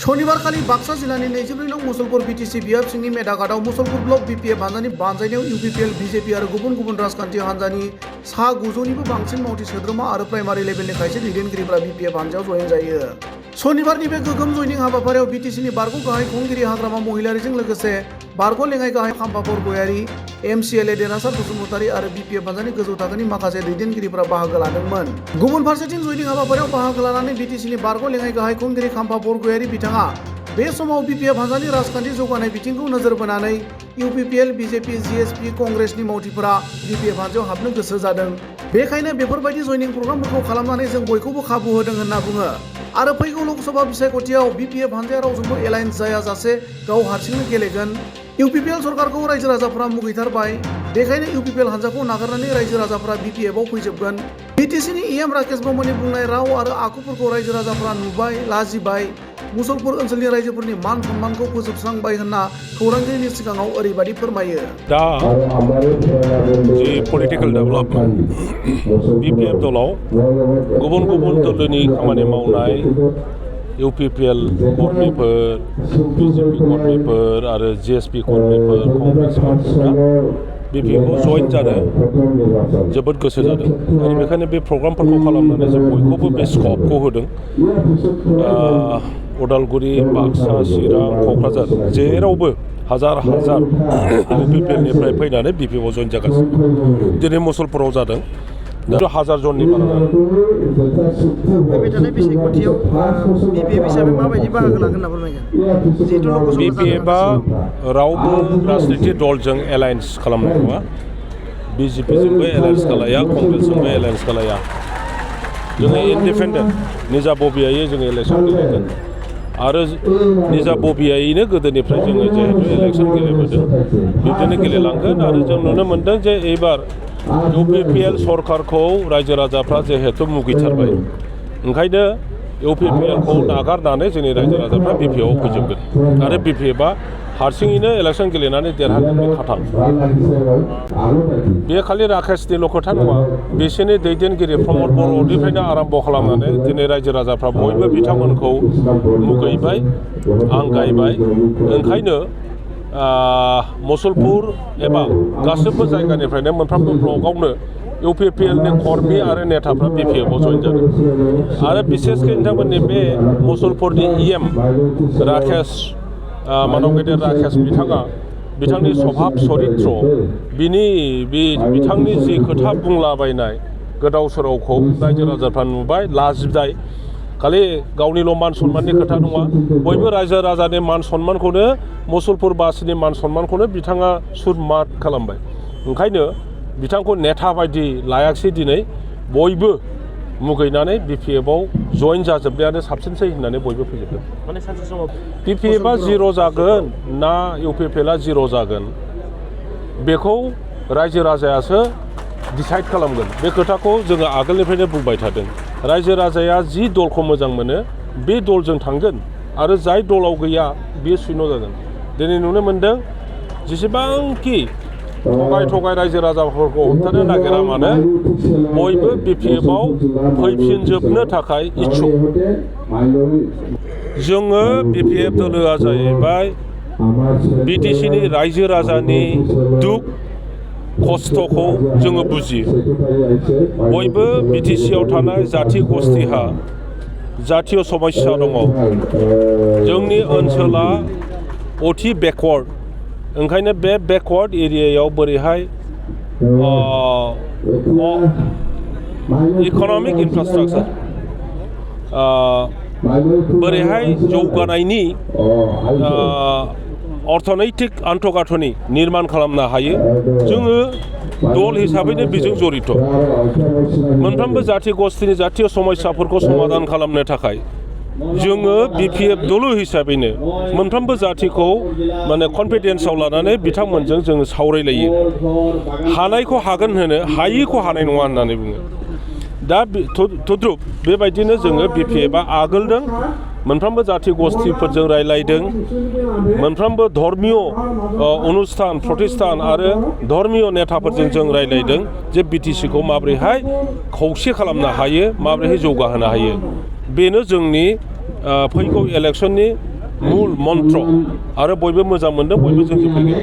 शनिबारखालि बाक्सा जिल्लानि 24 नं मुसलपुर बिटिसि बियाब सिंनि मेदाघाटआव मुसलपुर ब्लक बिपिएफ हान्जानि बानजायनायाव इउपिपिएल बिजेपि आरो गुबुन गुबुन राजखान्थि हान्जानि सा 900निबो बांसिन मावथि सोद्रोमा आरो प्राइमारि लेभेलनि खायसे दैदेनगिरिफोरा बिपिएफ हान्जायाव जयेन जायो। शनिबारनि बे गोगोम जयनिं हाबाफारियाव बिटिसिनि बारग' गाहाय खुंगिरि हाग्रामा महिलारिजों लोगोसे बारग' लेङाइ गाहाय खाम्फा बरगयारि एमसिएलए देरहासार बसुमतारि आरो बिपिएफ हान्जानि गोजौ थाखोनि माखासे दैदेनगिरिफोरा बाहागो लादोंमोन। गुबुन फारसेथिं जयनिं हाबाफारियाव बाहागो लानानै बिटिसिनि बारग' लेङाइ गाहाय खुंगिरि खाम्फा बरगयारि बिथाङा बे समाव बिपिएफ हान्जानि राजखान्थि जौगानाय बिथिंखौ नोजोर बोनानै इउपिपिएल बिजेपि जिएसपि कंग्रेसनि मावथिफोरा बिपिएफ हान्जायाव हाबनो गोसो जादों। बेखायनो बेफोरबायदि जयनिं प्रग्रामफोरखौ खालामनानै जों बयखौबो खाबु होदों होनना बुङो आरो फैगौ लोकसभा बिसायख'थियाव बिपिएफ हान्जाया रावजोंबो एलायन्स जायाजासे गाव हारसिंनो गेलेगोन। इउपिपिएल सरकारखौ रायजो राजाफोरा मुगैथारबाय, बेखायनो इउपिपिएल हान्जाखौ नागारनानै रायजो राजाफोरा बिपिएफआव फैजोबगोन। बिटिसिनि इएम राकेश ब्रह्मनि बुंनाय राव आरो आखुफोरखौ रायजो राजाफोरा नुबाय, लाजिबाय। मुसलपुर ओनसोलनि रायजोफोरनि मान सन्मानखौ फोजोबस्रांबाय होनना खौरांगिरिनि सिगाङाव ओरैबायदि फोरमायो। दा जि पलिटिकेल डेभेलपमेन्ट बिपिएफ दलाव गुबुन गुबुन दोलोनि खामानि मावनाय इउपिपिएल कर्मीफोर, बिजेपि कर्मीफोर आरो जिएसपि कर्मीफोर, कंग्रेस मानसिफ्रा बिपिएफआव जयेन जानो जोबोद गोसो जादों आरो बेखायनो बे प्रग्रामफोरखौ खालामनानै जों बयखौबो बे स्कपखौ होदों। उदालगुरि, बाक्सा, चिरां, क'क्राझार जेरावबो हाजार हाजार इउपिपिएलनिफ्राय फैनानै बिपिएफआव जयेन जागासिनो। दिनै मुसलपुराव जादों, दा 1000 जननि बारा जादों। फैबाय थानाय बिसायख'थियाव बिपिएफ हिसाबै माबायदि बाहागो लागोन होनना फोरमायगोन? बिपिएफआ रावबो राजनितिक दलजों एलायन्स खालामनाय नङा। बिजेपिजोंबो एलायन्स खालाया, कंग्रेसजोंबो एलायन्स खालाया। जोङो इन्डिपेन्डेन्ट निजा बबियायै जोङो इलेक्सन गेलेगोन आरो निजा बबियायैनो गोदोनिफ्राय जोङो जिहेतु इलेक्सन गेलेबोदों बिदिनो गेलेलांगोन आरो जों नुनो मोन्दों जे एबार इउपिपिएल सरकारखौ रायजो राजाफ्रा जिहेतु मुगैथारबाय, ओंखायनो इउपिपिएलखौ नागारनानै जोंनि रायजो राजाफ्रा बिपिएफआव फैजोबगोन आरो बिपिएफआ हारसिङैनो इलेक्सन गेलेनानै देरहागोन बे खाथां। बे खालि राकेशनिल' खोथा नङा, बिसोरनि दैदेनगिरि प्रमद बर'निफ्रायनो आराम्भ खालामनानै दिनै रायजो राजाफ्रा बयबो बिथांमोनखौ मुगैबाय, आंगायबाय। ओंखायनो मुसलपुर एबा गासैबो जायगानिफ्रायनो मोनफ्रोमबो ब्लकआवनो इउपिपिएलनि कर्मी आरो नेताफ्रा बिपिएफआव जयेन जादों आरो बिसेसकै नोंथांमोननि बे मुसलपुरनि इएम राकेश मानव गेदेर राकेश बिथांनि स्वभाब चरित्र बिथांनि जि खोथा बुंलाबायनाय गोदाव सोरावखौ रायजो राजाफ्रा नुबाय, लाजिबाय। खालि गावनिल' मान सन्माननि खोथा नङा, बयबो रायजो राजानि मान सन्मानखौनो, मुसलपुरबासिनि मान सन्मानखौनो बिथाङा सुरमात खालामबाय। ओंखायनो बिथांखौ नेता बायदि लायाखिसै दिनै, बयबो मुगैनानै बिपिएफआव जयेन जाजोबनायानो साबसिनसै होननानै बयबो फैजोबदों। माने सानसे समाव बिपिएफआ जिर' जागोन ना इउपिपिएलआ जिर' जागोन बेखौ रायजो राजायासो डिसाइड खालामगोन। बे खोथाखौ जोङो आगोलनिफ्रायनो बुंबाय थादों। रायजो राजाया जि दलखौ मोजां मोनो बे दलजों थांगोन आरो जाय दलाव गैया बेयो शून्य जागोन। दिनै नुनो मोन्दों जेसेबांखि थगाय रायजो राजाफोरखौ हमथानो नागिरा मानो बयबो बिपिएफआव फैफिनजोबनो थाखाय इच्छुक। जोङो बिपिएफ दोलोआ जाहैबाय बिटिसिनि रायजो राजानि दुख खस्थ'खौ जोङो बुजियो। बयबो बिटिसिआव थानाय जाथि गस्थिहा जातीय समस्या दङ। जोंनि ओनसोला अति बेकवार्ड, ओंखायनो बे बेकवार्ड एरियायाव बोरैहाय इक'नमिक इनफ्रास्ट्राक्चार बोरैहाय जौगानायनि अर्थनैतिक आन्थ'गाथनि निर्माण खालामनो हायो, जोङो दल हिसाबैनो बेजों जड़ित। मोनफ्रोमबो जाथि गस्थिनि जातीय समस्याफोरखौ समाधान खालामनो थाखाय जोङो बिपिएफ दल हिसाबैनो मोनफ्रोमबो जाथिखौ माने कनफिडेन्सआव लानानै बिथांमोनजों जोङो सावरायलायो। हानायखौ हागोन होनो, हायिखौ हानाय नङा होननानै बुङो। दा थुद्रुब बेबायदिनो जोङो बिपिएफआ आगोलदों मोनफ्रोमबो जाथि गस्थिफोरजों रायलायदों, मोनफ्रोमबो धर्मीय अनुष्ठान प्रतिष्ठान आरो धर्मीय नेताफोरजों जों रायलायदों जे बिटिसिखौ माबोरैहाय खौसे खालामनो हायो, माबोरैहाय जौगाहोनो हायो। बेनो जोंनि फैगौ इलेक्सननि मूल मन्त्र आरो बयबो मोजां मोनदों बयबो जों फैगोन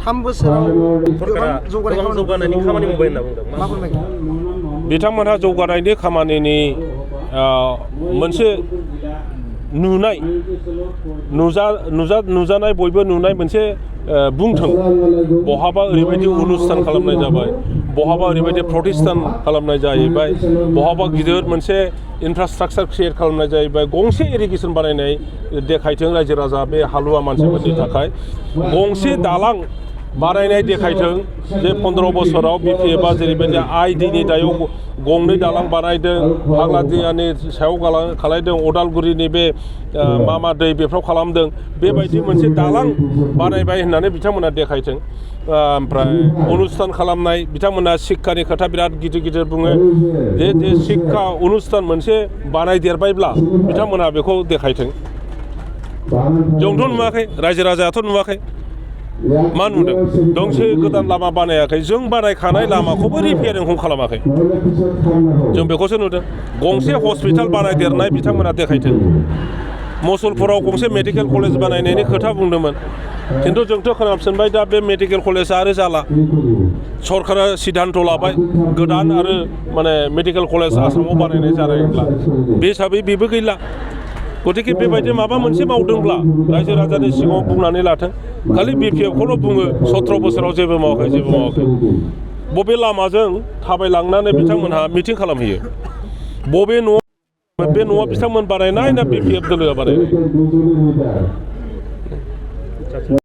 3 बोसोराव सरकारा गोबां जौगानायनि खामानि मावबाय होनना बुंदों मा फोरमायगोन बिथांमोनहा जौगानायनि खामानिनि मोनसे नुजानाय बयबो नुनाय मोनसे बुंथों बहाबा ओरैबायदि अनुस्थान खालामनाय जाबाय बहाबा ओरैबायदि प्रतिष्ठान खालामनाय जाहैबाय बहाबा गिदिर मोनसे इनफ्रास्ट्राक्चार क्रिएट खालामनाय जाहैबाय गंसे इरिगेसन बानायनाय देखायथों रायजो राजा बे हालुवा मानसिफोरनि थाखाय गंसे दालां बानायनाय देखायथों जे 15 बोसोराव बिपिएफआ जेरैबायदि आइडिनि दायाव गंनै दालां बानायदों फाग्लादियानि सायाव खालायदों अदालगुरिनि बे मा दै बेफ्राव खालामदों बेबायदि मोनसे दालां बानायबाय होननानै बिथांमोना देखायथों ओमफ्राय अनुस्थान खालामनाय बिथांमोना शिक्षानि खोथा बिराद गिदिर गिदिर बुङो जे शिक्षा अनुस्थान मोनसे बानायदेरबायब्ला बिथांमोना बेखौ देखायथों जोंथ' नुवाखै रायजो राजायाथ' नुवाखै मा नुदों दोंसे गोदान लामा बानायाखै जों बानायखानाय लामाखौबो रिपेयारिंखौ खालामाखै जों बेखौसो नुदों गंसे हस्पिटाल बानायदेरनाय बिथांमोना देखायथों मुसलपुराव गंसे मेडिकेल कलेज बानायनायनि खोथा बुंदोंमोन खिन्थु जोंथ' खोनाफिनबाय दा बे मेडिकेल कलेजआ आरो जाला सरकारा सिद्धान्त लाबाय गोदान आरो माने मेडिकेल कलेज आसामाव बानायनाय जानायब्ला बे हिसाबै बेबो गैला गतिके बेबायदि माबा मोनसे मावदोंब्ला रायजो राजानि सिगाङाव बुंनानै लाथों खालि बिपिएफखौल' बुङो 17 बोसोराव जेबो मावाखै बबे लामाजों थाबायलांनानै बिथांमोनहा मिटिं खालामहैयो बबे न'आव बिथांमोन बानायनाय ना बिपिएफ दोलोआ बानायनाय